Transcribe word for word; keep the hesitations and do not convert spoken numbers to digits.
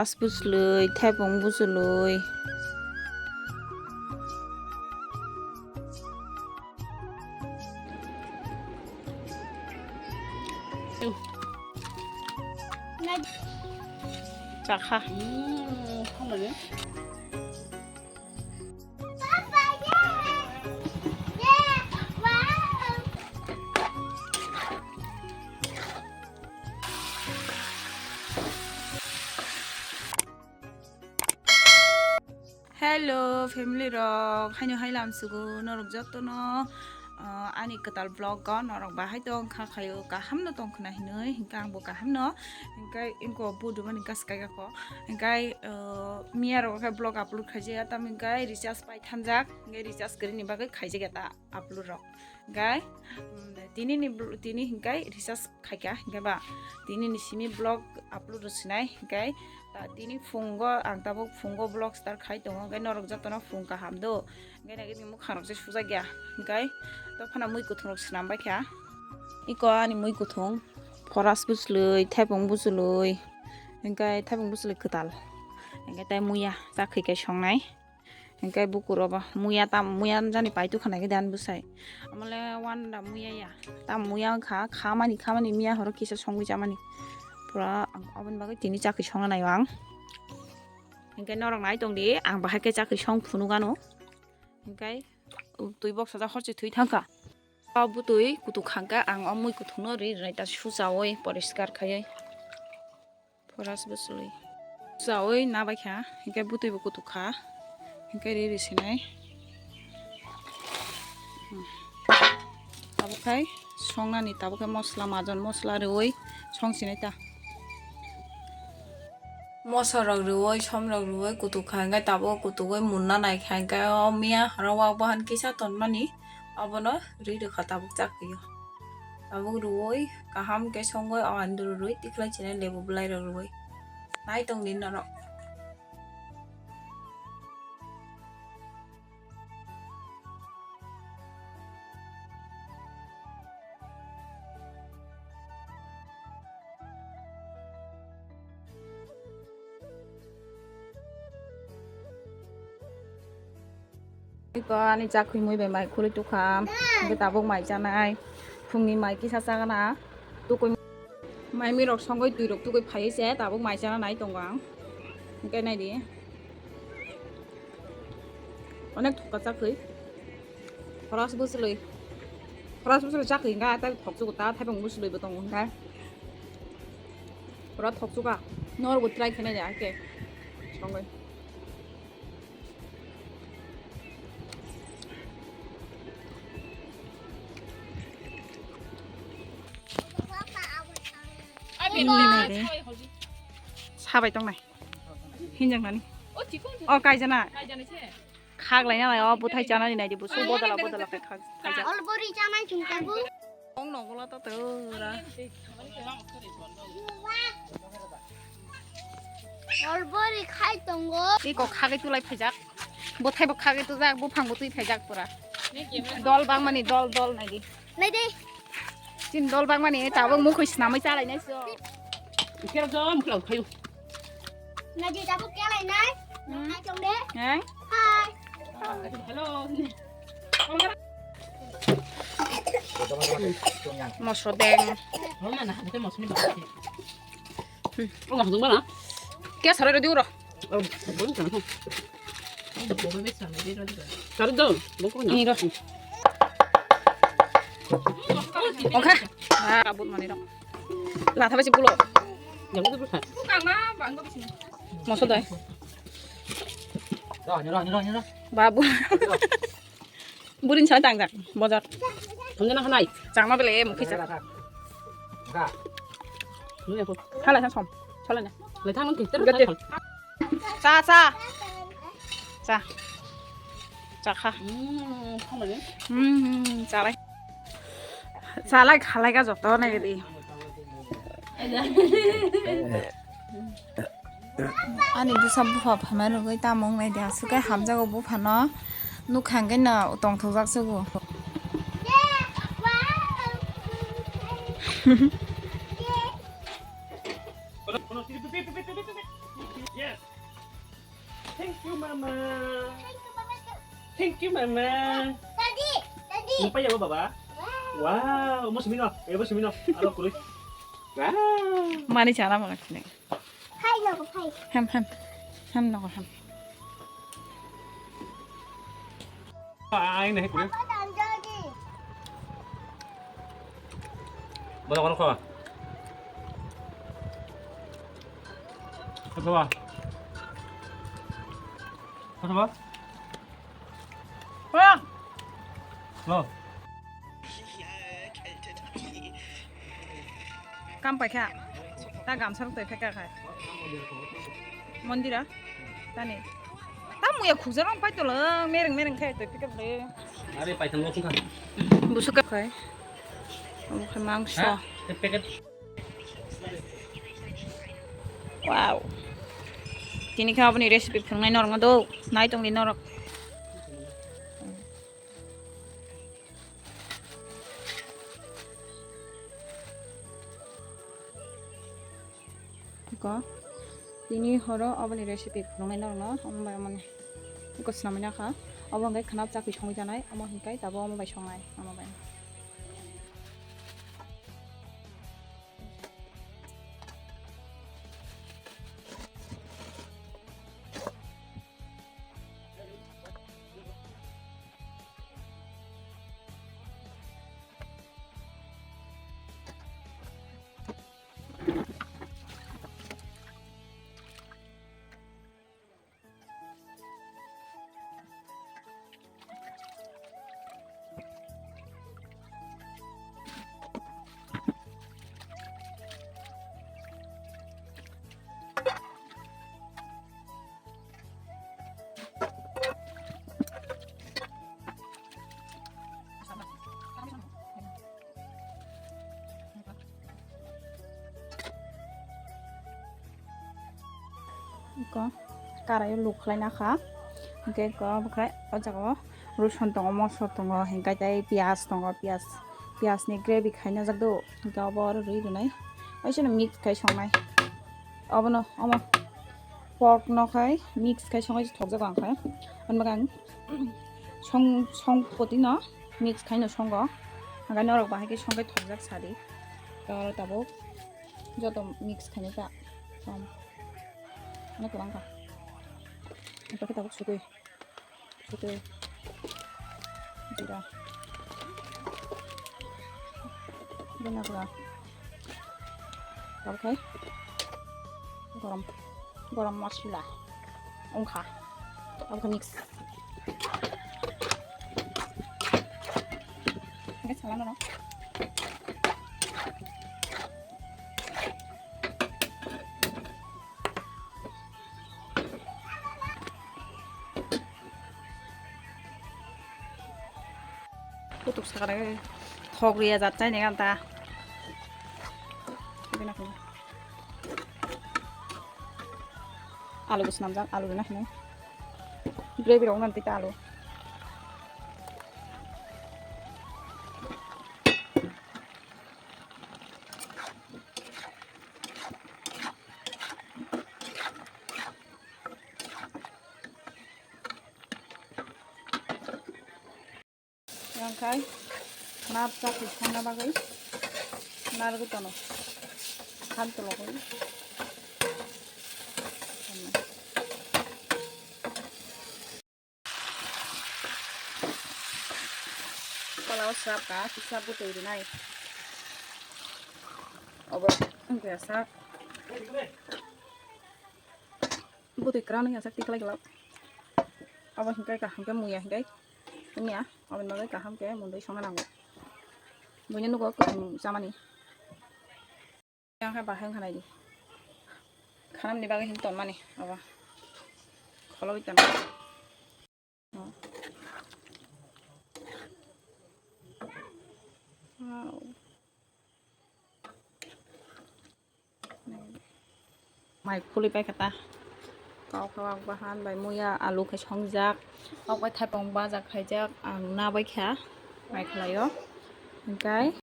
As bwchlwi, thepung bwchlwi. Chakha. Hello family rok, haino hai lamsugo norok jotono, ah, ani kwtal vlog o norok bahai tong kha khayo, kaham no tong khna hinwi, hinkhe ang bo kaham no, hinkhe inko budumani gas kaigako, hinkhe, ah, miya rok khe vlog upload khaijaya, tamo hinkhe recharge pai thanjak, hinkhe recharge kwrwini bagwi khaijak ya ta upload rok. Hinkhe, mm, tini ni bl-, tini hinkhe recharge khaikha, hinkhe ba tini ni simi vlog upload rw sinai, hinkhe ta tini phungo ang tabuk phungo vlog start khai tongo, hinkhe norok jotono phung kaham do, hinkhe nai mui mwkhang rok se sujak ya, hinkhe to phano mui kuthung rok swnam bai kha, iko ani mui kuthung, phoras bwchlwi, thepung bwchlwi, hinkhe thepung bwchlwi kwtal, hinkhe tai muya chakhwi kai songnai. Hinkhe bukur obo muya tam, muya jani pai tukha nai khe dan bwsai. Amole wanda muya ya. Tam muya wngkha, khamani, khamani miya horo kisa songwi chamani. Pura ang oboni bagwi tini chakhi songna naio ang. Hinkhe norok nai tongdi, ang bahai khe chakhi song phunuk ano. Hinkhe twi boksajak horse thwi thangkha. O bwtwi kutuk khangkha, ang o mui kuthukno ri rwnai ta suchaui poriskar khaiwi. Phoras bwchlwi. Chaui nabaikha, hinkhe bwtwi bo kutuk kha, hinkhe ri ri sinai. Hmm. Tabuk khai songnani, tabuk khai mosla, majon mosla rwui song sinai ta. Mosla rok rwui, som rok rwui kutuk kha, hinkhe tabuk kutugui munna naikha, hinkhe o miya horo wak bahan kisa tonmani. Abono ri rwkha tabuk chakhwio. Tabuk rwui kaham khe songwi o anduru rwui tikhlai chinai lebu bwlai rok rwui. Nai tongdi norok. Iko ani chakhwi mui bai mai khulwi tukha. Hwnkhe tabuk mai chanai. Phungni mai kisa chagana. Tukui mai mui rok songwi twi rok tukui phaiwi se tabuk mai chana nai tongo ang. Hwnkhe naidi. Onek thokha chakhwi. Horas bwchlwi. Horas bwchlwi chakhwi hwnkhe tai thokchugo ta thaipung bwchlwi bo tongo hwnkhe. Pura thokchuka. Norokbo try khainai de ake. Songwi. Sabai tongnai. Hinjak nani. O kaijana. Khaglai nalai o bwthai chanani naidi busu bodala bodala khai khak. Kaijak. Olbori chanai chungkabu. Ong nonggola to tora. Olbori khai tongo. Iko khagwi tulai phaijak. Bwthai bo khagwi tujak, buphang bo twi phaijak pura. Dol bangmani dol dol naidi. Naidi. Chin dol bangmani tabuk mukhwi swnamwi chalainai so. Kero jom khwlai phaio. Naidi tabuk kelainai. Hmm. Hai tong de. Heng? Hai. Hello. Moso deng. Mama na hade moso ni ba. Hmm. Ong hung bana. Kya sare rodi uro. Sare do. Bongko na. Ni ro. Oka. Ah, abut mani ro. La thabai si bulo. Yang itu bukan. Moso dai. Ro, ni ro, ni ro, ni ro. Babu. Burin sa tangjak bozar. Thumjana hanai. Changma bele mukhi sa. Ga. Nui ko. Hala sa som. Chala na. Le thang ki ter. Gate. Cha cha. Cha. Cha kha. Hmm, khamane. Hmm, chalai. Chalai khalai ga joto nai di. Ani bwsa bupha phaima rwgwi tamo wngnai de, aswk khe hamjago buphano nukha hwnkhe no tongthokjak sugo. Thank you, Mama. Thank you, Mama. Daddy, Daddy. Lupa ya, Baba? Wow. Wow, mo sumino. Eh, mo sumino. Aro kurui. Wow. Mani chana mo sini. Hai, no, hai. Ham, ham. Ham, no, ham. Ai, nahi kurui. Papa dan Daddy. Mana, mana kau? Kau coba. Kau coba. Pulang. Lo. Kam paikha. Ta gamsa rok twi phekha khai. Mondira. Tani. Ta muya khukjak rok pai tolo mereng mereng khai twi phekha le. Are paithang lo khukha. Busuk khai. Omo khai mangso. Ha? Te packet. Wow. Tini khe aboni recipe phunuknai norok no do. Nai tongdi norok. Iko tini horo aboni recipe phunuknai norok no. Omo bai amoni iko swnamwi nakha. Obo hwnkhe khwnap chakri songwi janai. Omo hwnkhe tabuk omo bai songnai. Omo bai. Iko karai o luk khlai na kha, hwnkhe iko bwkhai o jaga o roson tongo, mosla tongo, hwnkhe tei piyaj tongo, piyaj, piyaj ni gravy khai na jak do, hwnkhe obo oro rwi rwnai, oisano mix khai songnai, obono omo pork no khai mix khai songwi thokjago ang khai, hwnba ang song, song poti no mix khai no songo, hwnkhe norok bahai khe songkhe thokjak sadi, oro tabuk. Joto mix khainai ta. Som. Ano kwbang kha. Ito khe tabuk sutwi. Sutwi. Jira. Bini ulo. Tabuk khai. Gorom. Gorom masala. Wngkha. Abo khe mix. Hingke salano no. Kutuk sakara thok riya jat chai ni ganta. Alu bo swnamjak, alu rwna hinwi. Gravy rok nang tei ta alu. Yang khai, khwnap chakri songna bagwi narwgwi tono. Han tologwi. Polao swrap ka, kisa bwtwi rwnai. Obo wngkha sak. Bwtwi kwrang wngya sak tiklai glak. Obo hingkai kaham khe muya hingkai. Wngya, aboni bagwi kaham khe mundui songna nango. Buini nugo kwthwng chamani. Yang khe bahai wngkha naidi. Khanamni bagwi hin tonmani abo. Kholobwi tonmani. Wow. Mai khuli paikha ta. Kok kok bahan bai muya alu khai songjak. Kok bai thaipong bajak khaijak ang na bai kha. Mai khlaio. Hingkai.